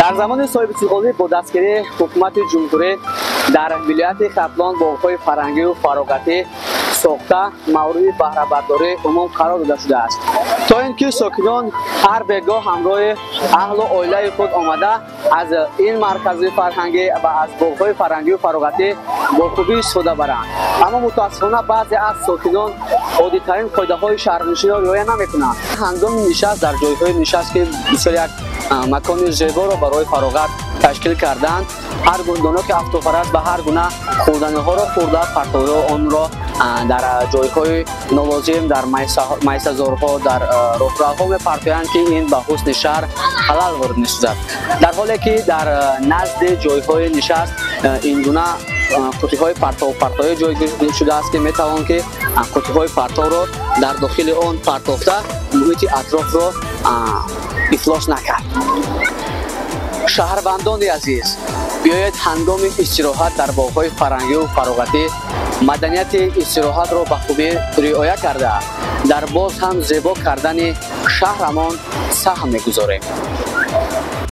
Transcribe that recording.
Дар замони соҳибистиқлолӣ бо дастгирии ҳукумати ҷумҳурӣ дар вилояти Хатлон боғҳои фарҳангию фароғатӣ сохта, мавриди баҳрабардории умум қарор дода шудааст, то ин ки сокинон ҳар бегоҳ ҳамроҳи аҳлу оилаи худ омада, аз ин маркази фарҳангӣ ва аз боғҳои фарҳангию фароғатӣ бо хубӣ истифода баранд. Аммо мутаассифона баъзе аз сокинон оддитарин қоидаҳои шаҳрнишиниро риоя намекунанд. Ҳангоми нишаст дар ҷойҳои нишаст, ки бисёр як макони зеборо барои фароғат ташкил карданд, ҳар гуна доноки автофараст ва ҳар гуна хӯрданиҳоро хӯрда, партовҳои онро дар ҷойҳои нолозим, дар майсазорҳо, дар роҳравҳо мепартоянд, ки ин ба ҳусни шаҳр халал ворид месозад. Дар ҳоле ки дар назди ҷойҳои нишаст ин гуна қутиҳои партовпартоӣ ҷойгир шудааст, ки метавон ки қутиҳои партовро дар дохили он партофта, муҳити атрофро ифлос накард. Шаҳрвандони азиз, биёед, ҳангоми истироҳат дар боғҳои фарҳангию фароғатӣ маданияти истироҳатро ба хубӣ риоя карда, дар боз ҳам зебо кардани шаҳрамон саҳм мегузорем.